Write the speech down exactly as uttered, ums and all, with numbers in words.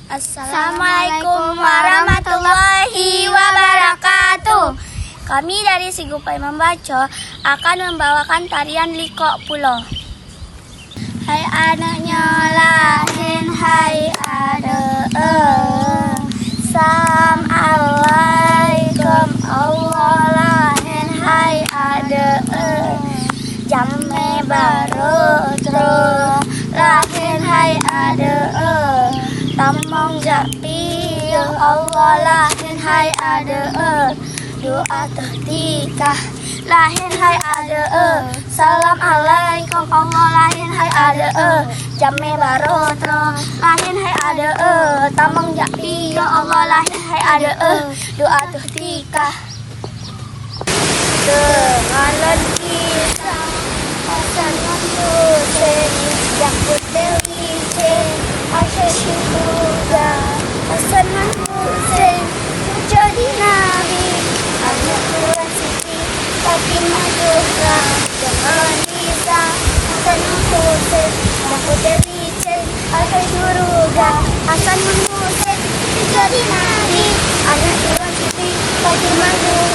Assalamualaikum warahmatullahi wabarakatuh. Kami dari Sigupai Membaca akan membawakan tarian Likok Pulo. Hai aneuk nyoe laén hai adeue, salam alaikum Allah laén hai adeue, jamé barô troh laén hai adeue, tamong jak piôh Allah laén hai adeue, doa teuh tikah laén hai adeue, salam alaikum Allah laén hai adeue, jamé barô troh laén hai adeue, tamong jak piôh Allah laén hai adeue, doa teuh tikah. Teungoh lôn kisah Hasan ngon Husein, nyang putéh licén akhé syeuruga. Hasan ngon Husein cucu di Nabi, aneuk Tuan Siti Fatimah Zahra. Teungoh kisah Hasan ngon Husein, nyang putéh licén akhé syeuruga. Hasan ngon Husein cucu di Nabi, aneuk Tuan Siti Fatimah Zahra.